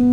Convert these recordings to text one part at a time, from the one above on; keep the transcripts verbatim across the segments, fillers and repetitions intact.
Na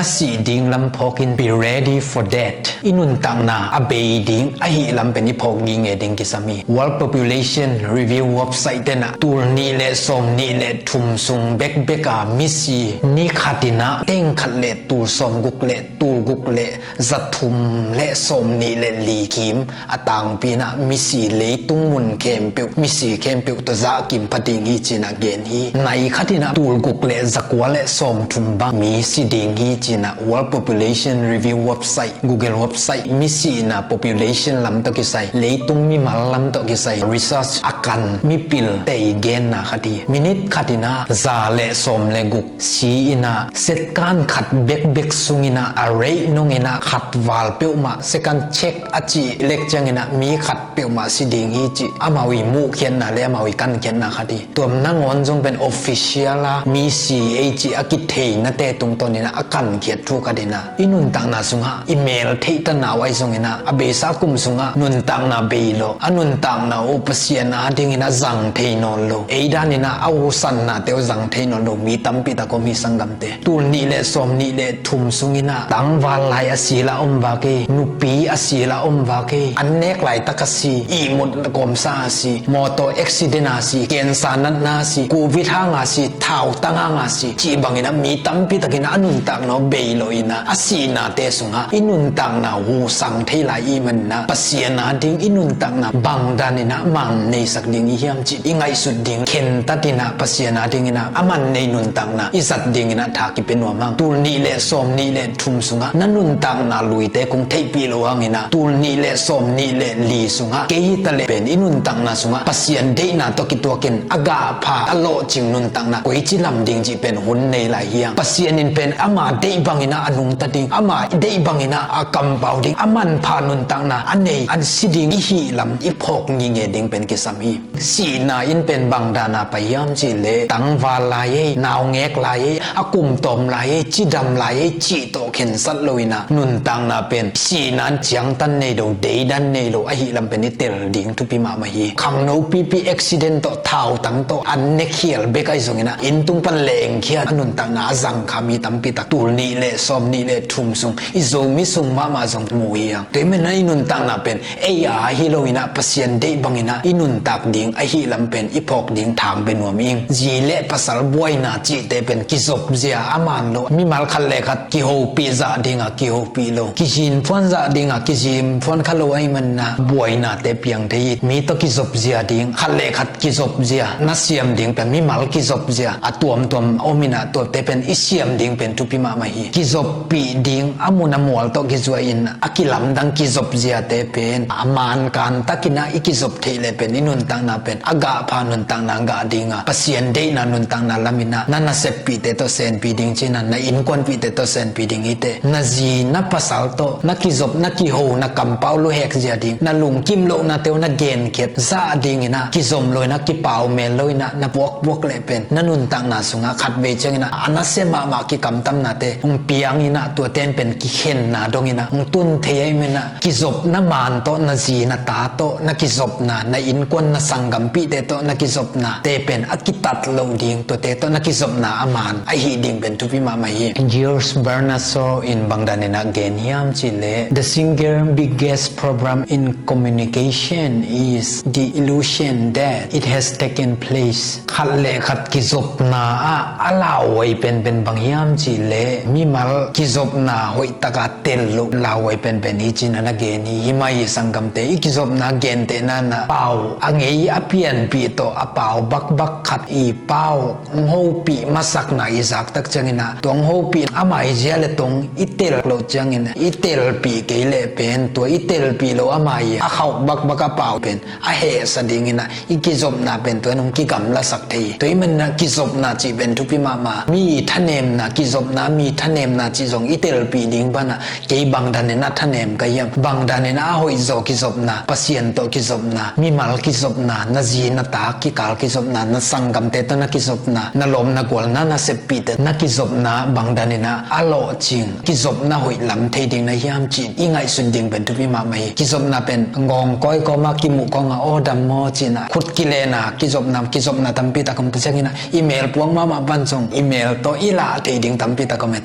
sih ding lam phawkin, be ready for death. I nuntakna a bei ding ahih lam pen i phawk ngei ding kisam hi. World Population Review website tenah tul nih le sawm nih le thum sung bekbek a misi ni khat inah teng khat le tul sawm guk le tul guk le za thum le sawm nih le li kim a tangpi inah misi leitung mun khempeuh, misi khempeuh tawh zah kim pha ding hi ci-in ah gen hi. Nai khat inah tul guk le za kua le sawm thum bang mi si ding hi ci-in ah World Population Review website, Google website, misi inah population lam tawh kisai, leitung mimal lam tawh kisai research a kan mipil tei genna khat hi. Minit khat inah za le sawm le guk si inah second khat bekbek sung inah a rate nong inah khat val peuhmah, second check a cih lek ciang inah mi khat peuhmah si ding hi cih amau i muhkhiatna le amau i kankhiatna khat hi. Tua nangawn zong pen official a mi si ei cih a kitheina te tungtawn inah a kankhiat thu khat inah i nuntakna sungah i mel theihtanna uh ahi zong inah a beisa kum sungah nuntakna bei lo, a nuntakna uh Pasian ading inah zang thei nawn lo, ei dan inah a husanna te uh zang thei nawn lo mi tampi tak om hi sanggamte. Tul nih le sawm nih le thum sung inah tangval lai a si la om vak hi, nupi a si la om vak hi, an nek laitak a si, ihmut kawmsa a si, mawtaw accident a si, cancer natna a si, covid hang a si, thautang hang a si, cih bang inah mi tampi tak inah a nuntakna uh bei lo inah a sihna te sungah i nuntakna husang thei lai i hih man inah Pasian ading i nuntakna bang dan inah man neisak ding i hiam cih i ngaihsut ding khentat inah Pasian ading inah a man nei nuntakna i zat ding inah tha kipia nuam hang. Tul nih le sawm nih le thum sungah na nuntakna luite kong theihpih loh hang inah tul nih le sawm nih le li sungah kei hi ta leh pen i nuntakna sungah Pasian deihna tawh kituakin a gahpha a lawhcing nuntakna koici lam ding cih pen hun nei lai hi hang. Pasian in pen ama deih bang inah a nungta ding, ama deih bang inah a kampau ding, a manpha nuntakna a nei, an si ding i hih lam i phawk ngei ding pen kisam hi. Sihna in pen bang dana pai hiam cih leh tangval lai ei, naungek lai ei, a kum tawm lai ei, cidam lai ei cih tawh khensat lo inah nuntakna pen sihna in ciangtan nei lo, deidan nei lo ahih lam pen i tel ding thupi mahmah hi. Khangno pipi accident tawh, thautang tawh, an nekhial bek ahi zong inah inn tung pan lengkhia a nuntakna a zangkha mi tampi tak tul nih le sawm nih le thum sung i Zomi sung mahmah zong mu hi hang. Tua ahih man inah i nuntakna pen ei a hi lo inah Pasian deih bang inah i nuntak ding ahih lam pen i phawk ding thang bia nuam ing. Zi le pasal buaina cihte pen kizop zia a man lo, mimal khat le khat kihopih zah ding a kihopih lo, kizin phuan zah ding a kizin phuan kha lo ahih man inah buainate piang thei hi. Mi tawh kizop zia ding, khat le khat kizop zia, na siam ding pen mimal kizop zia a tuamtuam om inah tuate pen i siam ding pen thupi mahmah hi. Kizoppih ding a mun a mual tawh kizuai in a kilamdang kizop ziate pen a mankan tak inah i kizop theih leh pen i nuntakna pen a gahpha nuntakna gah ding a, Pasian deihna nuntakna lam inah na naseppihte tawh senpih ding ci inah na innkuanpihte tawh senpih ding hi teh. Na zi na pasal tawh na kizop, na kiho, na kampau luhek zia ding, na lungkim lohnate uh na genkhiat zah ding inah kizom lo inah kipau mel lo inah na puakpuak leh pen na nuntakna sungah khatvei ciang inah a nasia mahmah kikamtamnate hong piang inah tuate in pen kikhenna dong inah hong tun thei ahih man inah kizopna man tawh na zi na ta tawh na kizopna, na innkuan na sanggampihte tawh na kizopnate pen a kitat loh ding, tuate tawh na kizopna a man ahih ding pen thupi mahmah hi. George Bernard Shaw in bang dan inah gen hiam cih leh, the single biggest problem in communication is the illusion that it has taken place. Khat le khat kizopna ah a lauhuai penpen bang hiam cih leh mimal kizopna hoih taka tel loh lauhuai penpen hi ci inah na gen hi. Hi mah hi sanggamte, i kizopna gentehna inah pau a ngei a pianpih tawh a pau bakbak khat i pau hong hopih masakna i zak tak ciang inah tua hong hopih ama hi zia le tong i tel loh ciang inah i telpih kei leh pen tua i telpih loh ama hi a khauh bakbak a pau pen a hehsa ding inah i kizopna pen tua in hong kigamlasak thei hi. Tua ahih man inah kizopna cih pen thupi mahmah. Mi thanemna kizopna, mi Thanemna cih zong i telpih ding banah kei bang danin a thanem ka hiam? Bang danin a hoih zaw kizopna, Pasian tawh kizopna, mimal kizopna, na zi na ta kikal kizopna, na sanggamte tawh na kizopna, na lawm na gual na naseppihte na kizopna bang danin a lawhcing kizopna hoih lam thei ding na hiam cih i ngaihsut ding pen thupi mahmah hi. Kizopna pen ngawng kawi kawma kimuh kawnga aw dam maw cinah khut kilena kizopna, kizopna tampi tak om. Tua ciangin a email puak mahmah pan zong email tawh i lah thei ding tampi tak om e.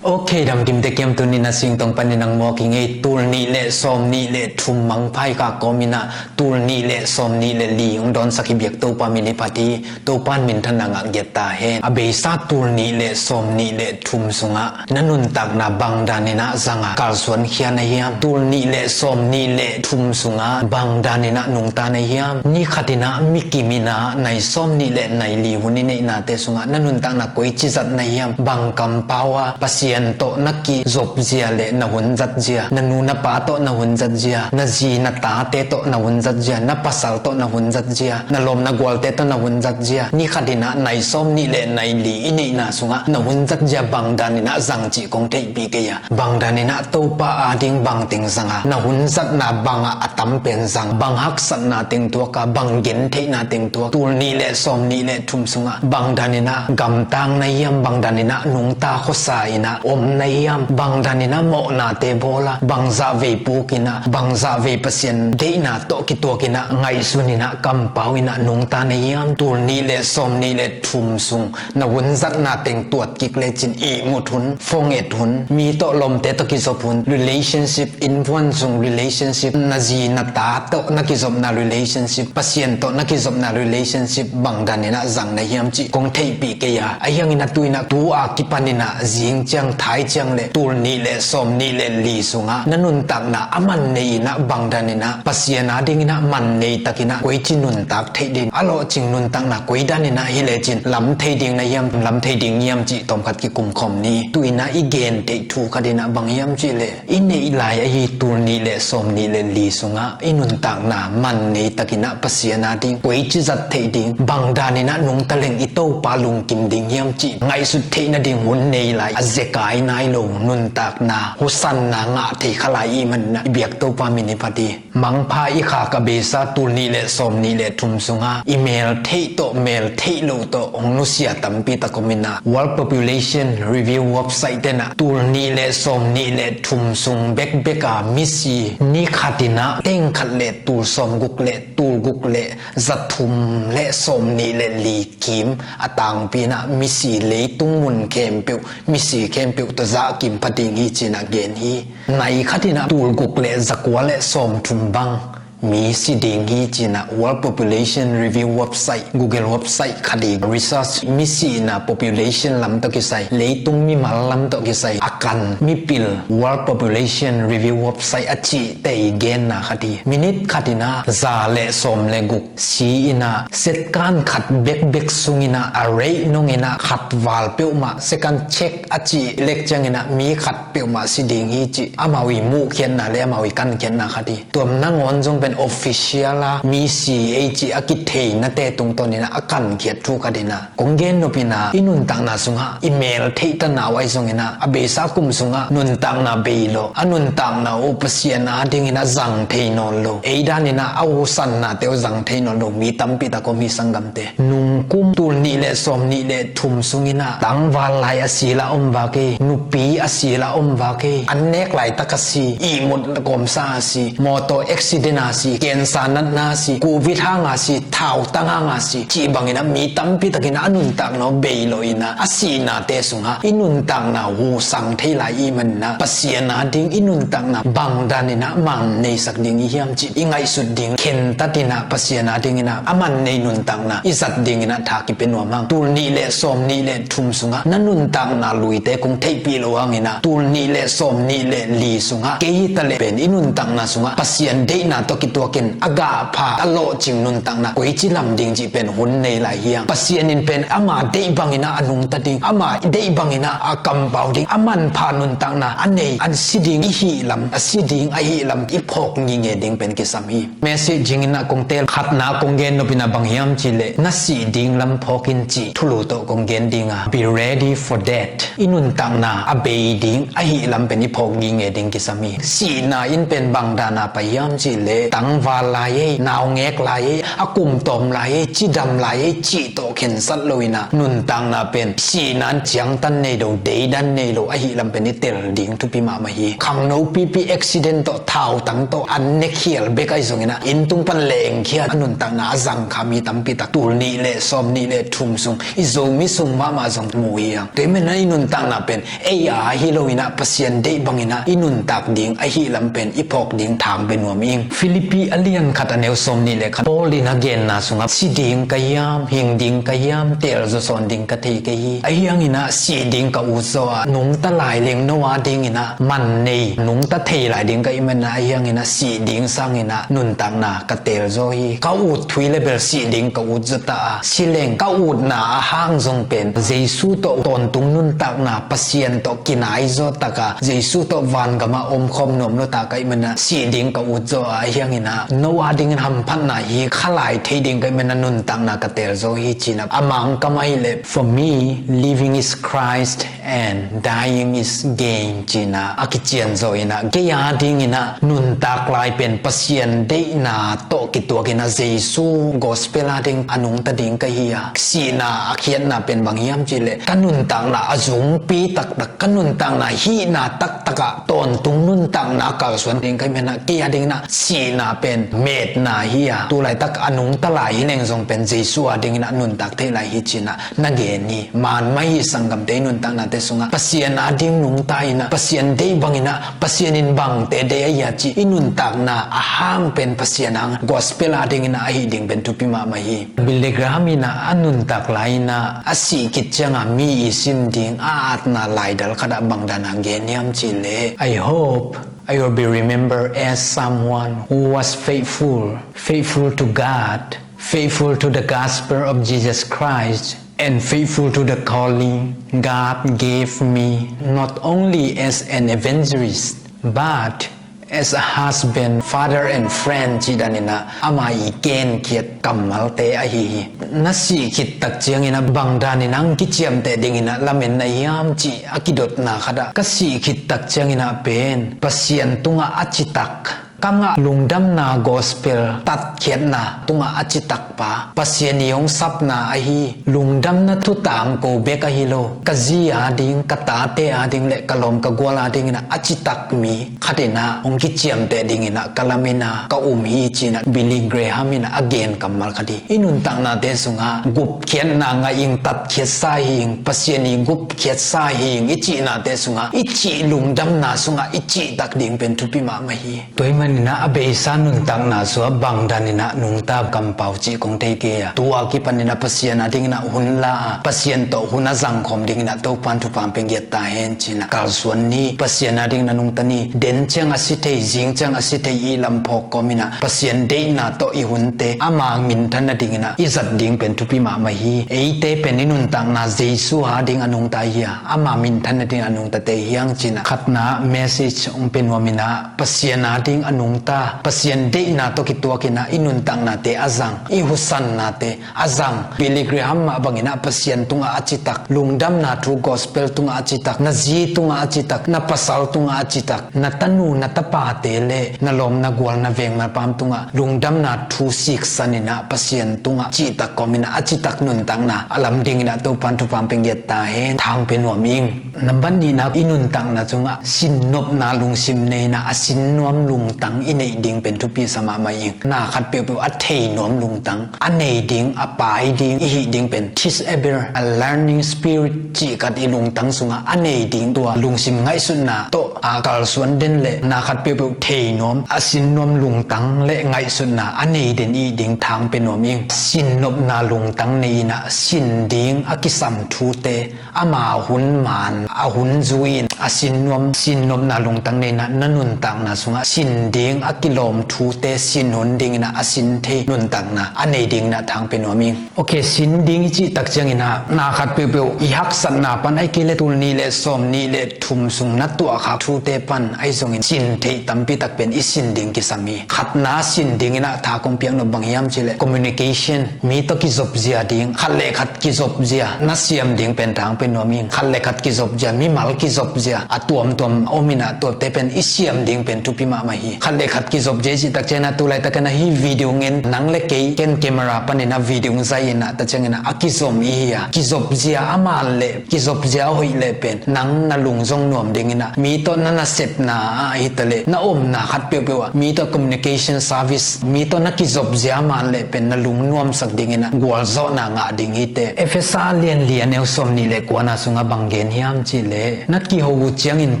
Ok, damdimte kiam, tuni na singtong panin ang mawk i ngei. Tul nih le sawm nih le thum mangpha i kah kawmin a tul nih le sawm nih le li hong dawnsak i biak Topa min i phat hi. Topa in minthanna ngah giat ta hen. A beisa tul nih le sawm nih le thum sungah na nuntakna bang danin a zanga kalsuan khia na hiam? Tul nih le sawm nih le thum sungah bang danin a nungta na hiam? Ni khatin a mikim in a nai sawm nih le nai li hun i neihnate sungah na nuntakna koici zat na hiam? Bang kampau a Pasian tawh na kizop zia le na hun zat zia, na nu na pa tawh na hun zat zia, na zi na tate tawh na hun zat zia, na pasal tawh na hun zat zia, na lawm na gualte tawh na hun zat zia, ni khatin a nai sawm nih le nai li i neihna sungah na hun zat zia bang danin a zang cih kong theihpih kei a, bang danin a Topa ading bangteng zanga, na hun zatna bangah a tam pen zang, bang haksatna teng tuak a, bang gentheihna teng tuak, tul nih le sawm nih le thum sungah bang danin a gamtang na hiam? Bang danin a nungta khuasa in a om na hiam? Bang danin a mawhnate bawl a, bang zahvei puk in a, bang zahvei Pasian deihna tawh kituak in a ngaihsun in a kampau in a nungta na hiam? Tul nih le sawm nih le thum sung na hun zatna teng tuat kik lecin ihmut hun, phone et hun, mi tawh lawmte tawh kizop hun, relationship, innkuan sung relationship, na zi na ta tawh na kizopna relationship, Pasian tawh na kizopna relationship bang danin a zang na hiam cih kong theihpih kei a, ahi hangin a tu in a, tu a kipanin a zing ciang, thai ciang le tul nih le sawm nih le li sungah na nuntakna a man nei in a bang danin a Pasian adingin a man nei takin a koici nuntak theih ding, a lawhcing nuntakna koi danin a hi lecin lam thei ding na hiam, lam thei ding hiam cih tawmkhat kikum khawm ni. Tu in a i gen theih thu khat in a bang hiam cih leh, i neih lai ahi tul nih le sawm nih le li sungah i nuntakna man nei takin a Pasian ading koici zat theih ding, bang danin a nungta leng i Topa lungkim ding hiam cih ngaihsut theih nading hun nei lai a zekai nai lo nuntakna, husanna ngah thei kha lai i hih manin a i biak Topa min i phat hi. Mangpha i khak a beisa tul nih le sawm nih le thum sungah i mel theih tawh mel theih loh tawh hong nusia tampi tak om in a, World Population Review website ten a tul nih le sawm nih le thum sung bekbek a misi ni khatin a teng khat le tul sawm guk le tul guk le za thum le sawm nih le li kim a tangpi in a misi leitung mun khempeuh, misi khempeuh tawh zah kim pha ding hi ci in a gen hi. Nai khatin a tul guk le za kua le sawm thum bang mi si ding hi ci in a World Population Review website, Google website khat hi. Research, misi in a population lam tawh kisai, leitung mimal lam tawh kisai a kan mipil World Population Review website a cihte i genna khat hi. Minit khatin a za le sawm le guk si in a, second khat bekbek sung in a, a rate nong in a, khat val peuhmah, second check a cih lek ciangin a mi khat peuhmah si ding hi cih amau i muhkhiatna le amau i kankhiatna khat hi. Tua nangawn zong pen official a mi si ei cih a kitheina te tungtawn in a a kankhiat thu khat in a, kong gen nop in a, i nuntakna sungah i mel theihta nau ahi zongin a, a beisa kum sungah nuntakna bei lo, a nuntakna uh Pasian adingin a zang thei nawn lo, ei danin a a husannate uh zang thei nawn lo mi tampi tak om hi sanggamte. Nungkum tul nih le sawm nih le thum sungin a tangval lai a sil a om vak hi, nupi a sil a om vak hi, an nek laitak a si, ihmut kawmsa a si, mawtaw accident a si, cancer natna a si, covid hanga si, thautang hanga si, cih bangin a mi tampi takin a nuntakna uh bei lo in a, a sihnate sungah i nuntakna husang thei lai i hih manin a, Pasian ading i nuntakna bang danin a man neisak ding i hiam cih i ngaihsut ding, khentat in a Pasian adingin a a man nei nuntakna i zat dingin a tha kipia nuam hang. Tul nih le sawm nih le thum sungah na nuntakna luite kong theihpih loh hangin a, tul nih le sawm nih le li sungah kei hi ta leh pen i nuntakna sungah Pasian deihna tawh ki tuakin a gahpha a lawhcing nuntakna koici lam ding cih pen hun nei lai hiang. Pasian in pen ama deih bangin ah a nungta ding, ama deih bangin ah a kampau ding, a manpha nuntakna a nei, an si ding i hih lam, a si ding a hih lam i phawk ngingei ding pen kisam hi. Message dingin ah kong tel khatna kong gen nop in ah bang hiam cihleh, na sih ding lam phawk in cih thulu tawh kong gen ding a, be ready for death. I nuntakna a bei ding a hih lam pen i phawk ngingei ding kisam hi. Sihna in pen bang dana pai hiam cihleh, tangval lai ei, naungek lai ei, a kumtawm lai ei, cidam lai ei cih tawh khensat lo in ah, nuntakna pen sihna in ciangtan nei lo, deidan nei lo a hih lam pen i tel ding thupi mahmah hi. Khangno pipi accident tawh, thautang tawh an nekhial bek ahi zongin ah, inn tung pan lengkhia a nuntakna a zangkha mi tampi tak, tul nih le sawm nih le thum sung, i Zomi sung mahmah zong mu hi hang. Tua ahih manin ah i nuntakna pen ei a hi lo in ah, Pasian deih bangin ah i nuntak ding a hih lam pen i phawk ding thang bia nuam ing. Philippi a lian khat a neu sawm nih le khat, Paul in a genna sungah, si ding ka hiam, hing ding ka hiam, teel zaw sawn ding ka thei kei hi. Ahi hangin ah sih ding ka ut zaw a, nungta lai leng no a dingin ah man nei, nungta thei lai ding ka hih manin ah, ahi hangin ah sih ding sangin ah nuntakna ka teel zaw hi. Ka ut thu hi leh bel sih ding ka ut zaw ta a, si leng ka utna a hang zong pen Jesu tawh tawntung nuntakna, Pasian tawh kinai zaw tak a, Jesu tawh vangamah omkhawm nuam lo ta ka hih manin ah sih ding ka ut zaw a, ahi hangin ah no a dingin hamphatna hi kha lai thei ding ka hih manin ah nuntakna ka teel zaw hi, ci-in ah a Mangkam ahih leh, "For me, living is Christ and dying is gain," ci-in ah a kician zaw in ah, kei a dingin ah nuntak lai pen Pasian deihna tawh kituakin ah Jesu gospel a ding a nungta ding ka hi a, sihna a khiatna pen bang hiam cihleh, ka nuntakna a zungpi taktak, ka nuntakna hihna taktak ah tawntung nuntakna kalsuan ding ka hih manin ah, kei a dingin ah sihna pen metna hi a, tu laitak a nungta lai hi leng zong pen Jesu a dingin ah nuntak thei lai hi, ci-in ah na gen hi. Maan mah hi, sanggamte, i nuntaknate sungah Pasian a ding nungta in ah, Pasian deih bangin ah, Pasian in bangte deih a hia cih i nuntakna a hang pen Pasian hang, gospel a dingin ah a hih ding pen thupi mahmah hi. Billy Graham in ah a nuntak lai in ah a sih khit ciang a mi i sin ding a atna laidal khat ah bang dan a gen hiam cihleh, "I hope I will be remembered as someone who was faithful, faithful to God, faithful to the gospel of Jesus Christ, and faithful to the calling God gave me, not only as an evangelist, but as a husband, father and friend," cih dan in ah ama i genkhiat kammalte ahi hi. Na sih khit tak ciangin ah bang dan in ah hong kiciamteh dingin ah lamen na hiam cih a kidotna khat ah, ka sih khit tak ciangin ah pen Pasian tungah a citak, ka ngah lungdamna gospel tatkhiatna tungah a citak pa, Pasian i hong sapna ahi, lungdamna thu tangko bek ahi lo, ka zi a ding, ka tate a ding le ka lawm ka gual a dingin ah a citak mi khat in ah hong kiciamteh dingin ah ka lamen a, ka um hi, ci-in ah Billy Graham in ah a gen kammal khat hi. I nuntaknate sungah gupkhiatna ngah ing, tatkhiatsa hi ing, Pasian i gupkhiatsa hi ing i cihnate sungah, i cih lungdamna sungah i cihtak ding pen thupi mahmah hi. Tua ahih manin ah a beisa nuntakna sungah bang dan in ah nungta kampau cih kong thei kei a, tu a kipan in ah Pasian a dingin ah hun la a, Pasian tawh hun a zangkhawm dingin ah Topa'n thupha hong pia ngiat ta hen, ci-in ah kalsuan ni. Pasian a dingin ah nungta ni. Den ciang a si thei, zing ciang a si thei i lam phawk kawmin ah Pasian deihna tawh i hunte ama minthan a dingin ah i zat ding pen thupi mahmah hi. Eite pen i nuntakna Jesu a ding a nungta hi a, ama minthan a ding a nungtate hi hang, ci-in ah khatna message hong pia nuam in ah, Pasian a ding a nungta, Pasian deihna tawh kituakin ah i nuntaknate a zang, i husannate a zang. Billy Graham mah bangin ah Pasian tungah a citak, lungdamna thu gospel tungah a citak, na zi tungah a citak, na pasal tungah a citak, na tanu na tapate le na lawm na gual na veng na paam tungah lungdamna thu siksan in ah Pasian tungah cihtak kawmin ah a citak nuntakna a lam dingin ah Topa'n thupha hong pia ngiat ta hen. Thang pia nuam ing. Nambat nihna, i nuntakna sungah sinnopna lungsim nei in ah a sin nuam lungtang i neih ding pen thupi sa mahmah ing. Na khat peuhpeuh a thei nuam lungtang, a nei ding, a pai ding i hih ding pen teachable, a learning spirit cih khat i lungtang sungah a nei ding, tua lungsim ngaihsutna tawh a kalsuan den le na khat peuhpeuh thei nuam, a sin nuam lungtang le ngaihsutna a nei den i hih ding thang pia nuam ing. Sinnopna lungtang nei in ah sin ding a kisam thute ama hun maan, a hun zui in a sin nuam, sinnopna lungtang nei in ah na nuntakna sungah sin ding a kilawm thute sin hun dingin ah a sin thei nuntakna a nei dingin ah thangpia nuam ing. Ok, sin ding i cih tak ciangin ah na khat peuhpeuh i haksatna pan ahih kei leh tul nih le sawm nih le thum sung na tuahkhak thute pan ahi zongin sin theih tampi tak pen i sin ding kisam hi. Khatna sin dingin ah tha kong piak nop bang hiam cih leh communication, mi tawh kizopzia ding, khat le khat kizopzia na siam ding pen thangpia nuam ing. Khat le khat kizopzia, mimal kizopzia a tuamtuam om in ah tuate pen i siam ding pen thupi mahmah hi. Khat le khat kizopzia i cih tak ciangin ah tu laitakin ah hih video ngen nang le kei, ken camera panin ah video zai in ah tak ciangin ah a kizom i hi a, kizopzia a man le kizopzia a hoih le pen nang na lung zong nuam dingin ah, mi tawh na nasepna ah hi ta leh na omna khat peuhpeuh ah mi tawh communication service, mi tawh na kizopzia a man le pen na lung nuamsak dingin ah gualzawhna ngah ding hi teh. Efesa lian li a neu sawm nih le kuana sungah bang gen hiam cih leh, na kiho uh ciangin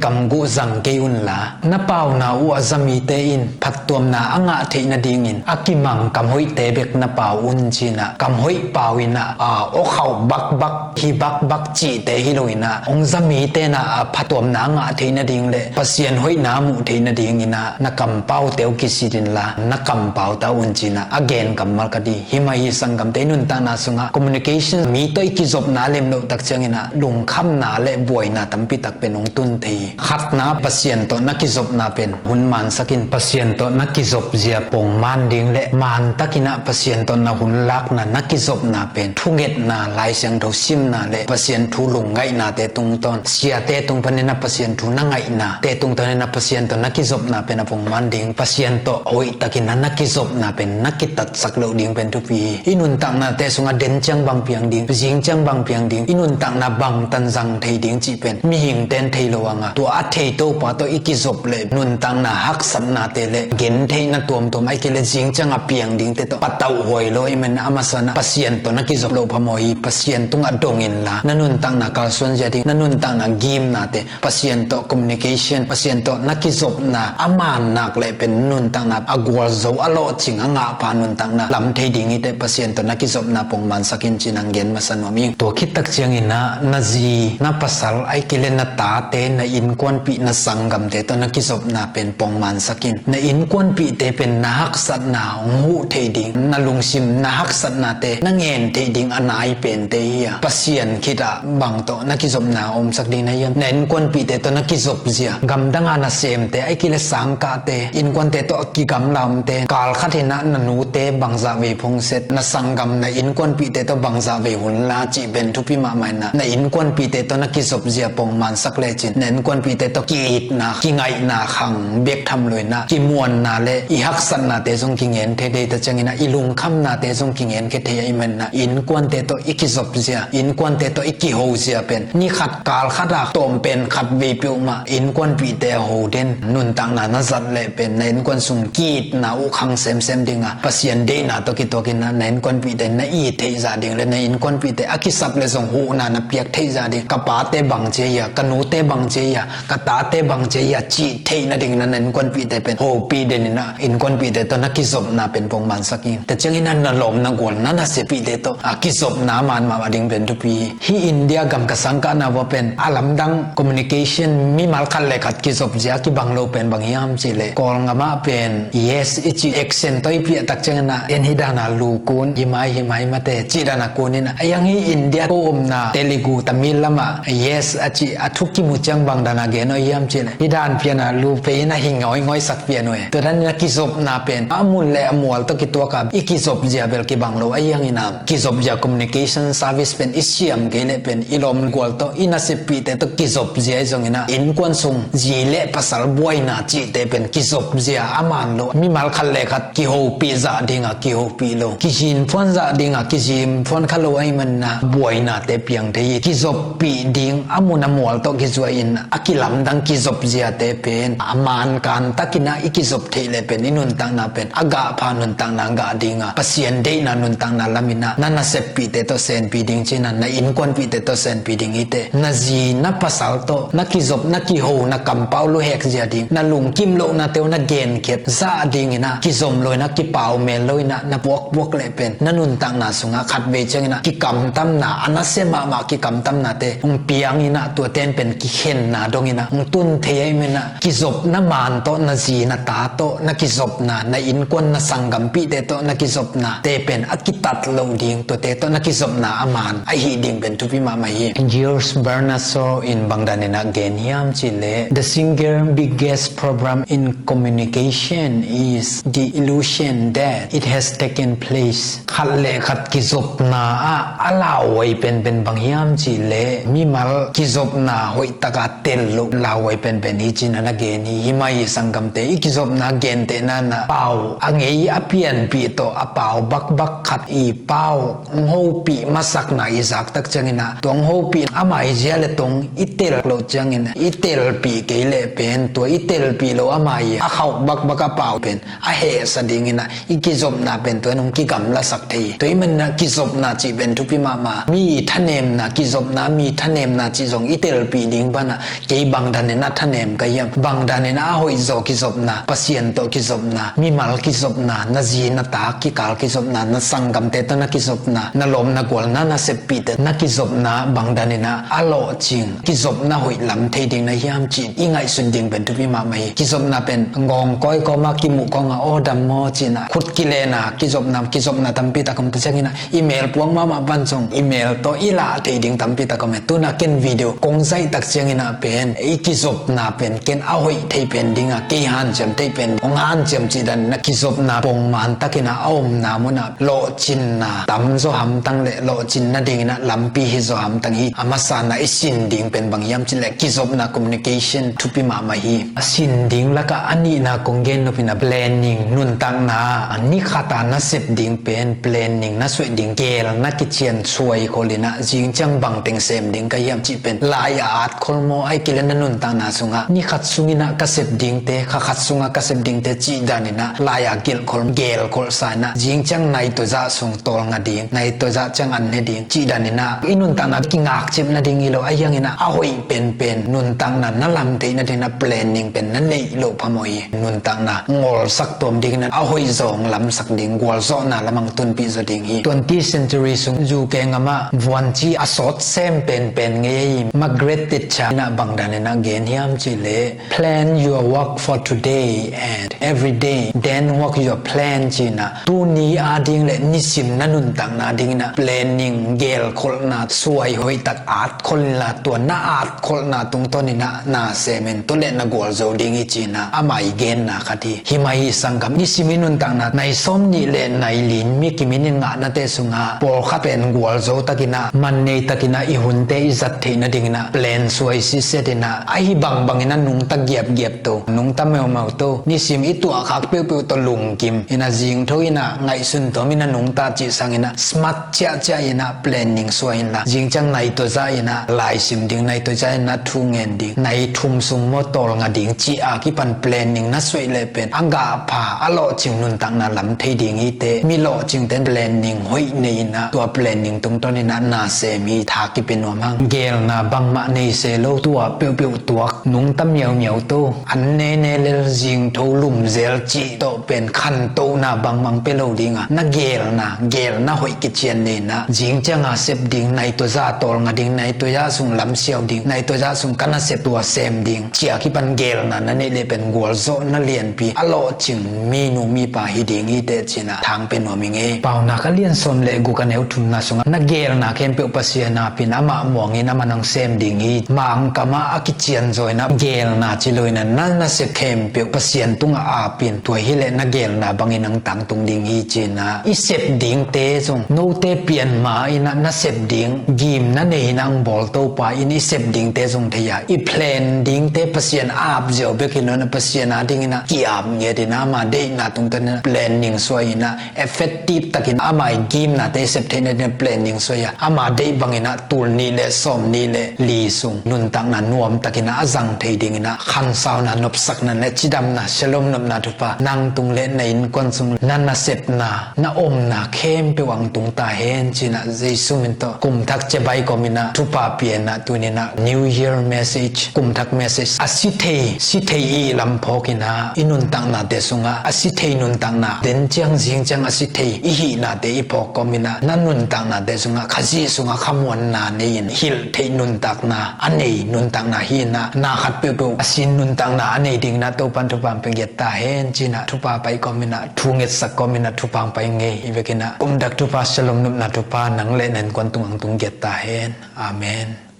kamguh zang kei unla, na pauna uh a zamite in phattuamna a ngah theih nadingin a kimang kamhoihte bek na pau un ci-in ah, kamhoih pau in ah, a, awkhauh bakbak, hi bakbak cihte hi lo in ah, hong zamite in ah a phattuamna a ngah theih nading le Pasian hoihna a muh theih nadingin ah na kampaute uh kisit inla, na kampaute uh un ci-in ah a gen kammal ka hi. Hi mah hi sanggamte, i nuntakna sungah communication, mi tawh i kizopna a lem loh tak ciangin ah lungkhamna le buaina tampi tak pen hong tun thei hi. Khatna, Pasian tawh na kizopna pen hun mansak in. Pasian tawh na kizopzia pongman ding le mantakin ah Pasian tawh na hun lakna, na kizopna pen thungetna, Lai Siangtho simna le Pasian thu lungngaihna te tungtawn, siate tung panin ah Pasian thu na ngaihna te tungtawn in ah Pasian tawh na kizopna pen a pongman ding. Pasian tawh hoihtakin ah na kizopna pen na kitatsak loh ding pen thupi hi. I nuntaknate sungah den ciang bang piang ding, zing ciang bang piang ding, i nuntakna bangtan zang thei ding cih pen mihingte in thei lo hang a, tua a thei Topa tawh i kizop le nuntakna haksatnate le gentheihna tuamtuam, ahih kei leh zing ciang a piang dingte tawh patauh huai lo. Ahih manin ah a masa in ah Pasian tawh na kizop loh phamawh hi. Pasian tungah dong inla, na nuntakna kalsuanzia ding, na nuntakna gimnate, Pasian tawh communication, Pasian tawh na kizopna a man nak leh pen nuntakna a gualzo, a lawhcing, a ngahpha nuntakna lam thei ding hi teh. Pasian tawh na kizopna pongmansak in ci-in ah gen masa nuam ing. Tua khit tak ciangin ah na zi, na pasal, ahih kei leh na tate, na innkuanpih, na sanggamte tawh na kizopna pen pongmansak in. Na innkuanpihte pen na haksatna hong huh theih ding, na lungsim, na haksatnate na ngen theih ding a nai pente hi a, Pasian khit ah bang tawh na kizopna omsak ding na hiam? Na innkuanpihte tawh na kizopzia, gamdang a nasemte, ahih kei leh sangkahte, innkuante tawh a kigamla omte, kal khat in ah na nute bangzah vei phungset, na sanggam, na innkuanpihte tawh bangzah vei hun la cih pen thupi mahmah in ah, na innkuanpihte tawh na kizopzia pongmansak lecin, na innkuanpihte tawh ki-itna, kingaihna khang bek tham lo in ah, kimuanna le i haksatnate zong kingen thei thei ta ciangin ah, i lungkhamnate zong kingen khe thei ahih manin ah, innkuante tawh i kizopzia, innkuante tawh i kihozia pen ni khat kal khat a tawm pen khat vei peuhmah innkuanpihte a ho den, nuntakna na zat leh pen na innkuan sung ki-itna uh khang semsem ding a, Pasian deihna tawh kituakin ah na innkuanpihte na it theih zah ding le na innkuanpihte a kisap leh zong huhna na piak theih zah ding. Ka pate bang ci a hia, ka nute bang ci a hia, ka tate bang ci a hia cih theih nadingin ah na innkuanpihte pen hopih den in ah, innkuanpihte tawh na kizopna pen pongmansak in. Tua ciangin ah na lawm, na gual, na nasemte tawh a kizopna a man mahmah ding pen thupi hi. Hih India gam ka sangkahna uah pen a lamdang communication, mimal khat le khat kizopzia kibang lo pen bang hiam cih leh, Kawlgam ah pen yes i cih accent tawh i piah tak ciangin ah, en hih dan a lu kun, hi mai, hi mai mate cih dan a kun in ah, a hiang hih India ko omna Telugu, Tamil lam ah yes a cih a thu kimu ciang bang dan a gen uh hiam cih leh, hih dan pian a lu pei in ah hi ngawi ngawi sak pian uh e. Tua dan in ah kizopna pen a mun le a mual tawh kituak a, i kizopzia bel kibang lo. A hiang in ah kizopzia communication service pen i siam kei leh pen i lawm gual tawh, i nasemte tawh kizopzia hi zongin ah, innkuan sung zi le pasal buaina cihte pen kizopzia a man lo. Mimal khat le khat kihopih zah ding a kihopih lo, kizinphuan zah ding a kizinphuan kha lo ahih manin ah buainate piang thei hi. Kizoppih ding a mun a mual tawh kizuai in a kilamdang kizopziate pen a mankan takin ah i kizop theih leh pen i nuntakna pen a gahpha nuntakna gah ding a, Pasian deihna nuntakna lam in ah na naseppihte tawh senpih ding ci-in ah, na innkuanpihte tawh senpih ding hi teh. Na zi na pasal tawh na kizop, na kiho, na kampau luhek zia ding, na lungkim lohnate uh na genkhiat zah dingin ah kizom lo in ah, kipau mel lo in ah na puakpuak leh pen na nuntakna sungah khatvei ciangin ah kikamtamna, a nasia mahmah kikamtamnate hong piang in ah, tuate in pen kikhenna dongin ah hong tun thei ahih manin ah, kizopna man tawh na zi na ta tawh na kizopna, na innkuan na sanggampihte tawh na kizopna te pen a kitat loh ding, tuate tawh na kizopna a man ahih ding pen thupi mahmah hi. George Bernard Shaw in bang danin a gen hiam cih leh, the single biggest problem in communication is the illusion that it has taken place. Khat le khat kizopna ah a lauhuai penpen bang hiam cih leh, mimal kizopna hoih taka tel loh lauhuai penpen hi ci-in a na gen hi. Hi mah hi sanggamte, i kizopna gentehna in a pau a ngei a pianpih tawh a pau bakbak khat i pau hong hopih masakna i zak tak ciangin a, tua hong hopih ama hi zia le tong i tel loh ciangin a, i telpih kei leh pen tua i telpih loh ama hi a khauh bakbak a pau pen a hehsa dingin a, i kizopna pen tua in hong kigamlasak thei hi. Tua ahih manin a kizopna cih pen thupi mahmah. Mi thanemna, kizopna mi thanemna cih zong i telpih ding pan a, kei bang danin a thanem ka hiam, bang danin a hoihzaw kizopna, Pasian tawh kizopna, mimal kizopna, na zi na ta kikal kizopna, na sanggamte tawh na kizopna, na lawm na gual na naseppihte na kizopna bang danin a a lawhcing, kizopna hoih lam thei ding na hiam cih i ngaihsut ding pen thupi mahmah hi. Kizopna pen ngawng kawi kawm a kimuh kawng a, aw dam maw ci-in a khut kilen a, kizopna, kizopna tampi tak om tak ciangin a, i mel puak mahmah pan zong i mel tawh i lah thei ding tampi tak om hi. Tu-in a ken video kong zaih tak ciangin a pen i kizopna pen ken a hoih thei pen ding a kei hanciam thei pen, hong hanciam cih danin a kizopna pongman takin a a omna mun a lawhcinna tamzaw hamtang le lawhcin nadingin a lampi hizaw hamtang hi. A masa in a i sin ding pen bang hiam cih leh kizopna, communication, thupi mahmah hi. A sin ding lakah a nihna kong gen nop in a planning, nuntakna a ni khat a na sep ding pen planning na suaih ding, geel na kician suai khol in a, zing ciang bang teng sem ding ka hiam cih pen lai a at khol maw, ahih kei leh na nuntakna sungah ni khat sungin a ka sep dingte, kha khat sungah ka sep dingte cih danin a lai a gelh khol, geel kholsa in a, zing ciang nai tawh zah sung tawlnga ding, nai tawh zah ciang an ne ding cih danin a, i nuntakna kingakcip nading hi lo, ahi hangin a a hoih penpen nuntakna na lam theih nadingin a planning pen na neih loh phamawh hi. Nuntakna ngolsak tuam dingin a, a hoihzaw hong lamsak ding, gualzawhna lam ah hong tunpih zaw ding hi. Twenty century sung U K gam ah vuanci a sawt sem penpen ngei ahi Margaret Thatcher in a bang danin a gen hiam cih leh, plan your work for today and every day, then work your plan ci-in a, tuni ading le nisim na nuntakna dingin a planning, geelkholhna suai hoihtak at khol inla, tua na atkholhna tungtawnin a na sem in, tua leh na gualzo ding hi ci-in a amah i genna khat hi. Hi mah hi sanggam, nisim i nuntakna nai sawm nih le nai li in mi kimin in ngahnate sungah pawlkhat pen gualzo takin a, man nei takin a i hunte i zat theih nadingin a plan suai sitset in a, ahi bangbangin a nungta giapgiap to, nungta meumeu to, nisim i tuahkhak peuhpeuh tawh lungkim in a, zingtho in a ngaihsun tuam in a nungta cih sangin a smart ciahciah in a planning suai inla, zing ciang nai tawh zah in a laisim ding, nai tawh zah in a thu ngen ding, nai thum sung maw tawlnga ding cih a kipan planning na suaih leh pen a gahpha, a lawhcing nuntakna lam thei ding hi teh. Mi lawhcingte in planning hoih nei in a, tua planning tungtawnin a na sem hi. Tha kipia nuam hang. Geelna bangmah nei se lo, tua peuhpeuh tuak, nungta miaumiau to, an nene lel, zingtho lumzel cih tawh pen khantohna bangmah pia lo ding a, na geelna, geelna hoih kician nei in a, zing ciang a sep ding, nai tawh zah tawlnga ding, nai tawh zah sung lamsiau ding, nai tawh zah sung ka nasep tua sem ding cih a kipan geelna na neih leh pen gualzawhna lianpi, a lawhcing minu mipa hi ding hi teh ci-in a thang pia nuam ing ei. Paunak a lian sawm le guk a neu thumna sungah, na geelna khempeuh Pasian aap in, amah muangin amah in hong sem ding hi. Mangkam ah a kicianzaw in a geelna ci lo in a, na nasep khempeuh Pasian tungah aap in, tua hi leh na geelna bangin hong tangtung ding hi ci-in a, i sep dingte zong note pian ma in a na sep ding gim na nei in a hong bawl Topa in i sep dingte zong thei a, i plan dingte Pasian aap ziau bek hi lo in a, Pasian adingin a ki-aap ngiat in a, ama deihna tungtawn in a planning suai in a effective takin ama i gimnate i sep theih nadingin a planning suai a, ama deih bangin a tul nih le sawm nih le li sung nuntakna nuam takin a a zang thei dingin a khansauna, nopsakna le cidamna, Shalom nopna thupha nang tung le na innkuan sung, na nasepna, na omna khempeuh ah hong tung ta hen ci-in a Jesu min tawh kum thak ciah baih kawmin a thupha pia in a, tuni in a New Year message, kum thak message, a si thei, si thei i lam phawk in a, i nuntaknate sungah a si thei nuntakna, den ciang zing ciang a si thei i hihnate i phawk kawmin a, na nuntaknate sungah Khazih sungah khamuanna nei in, hilh theih nuntakna a nei nuntakna hi in a, na khat peuhpeuh a sin nuntakna a nei dingin a Topan thupha hong pia ngiat ta hen. Cinah thupha pai kawminah, thu ngetsak kawminah thupha hong pai ngei i vekinah, umdak thupha, shalom nopna thupha nang le na innkuan tungah hong tung ngiat ta hen. Amen.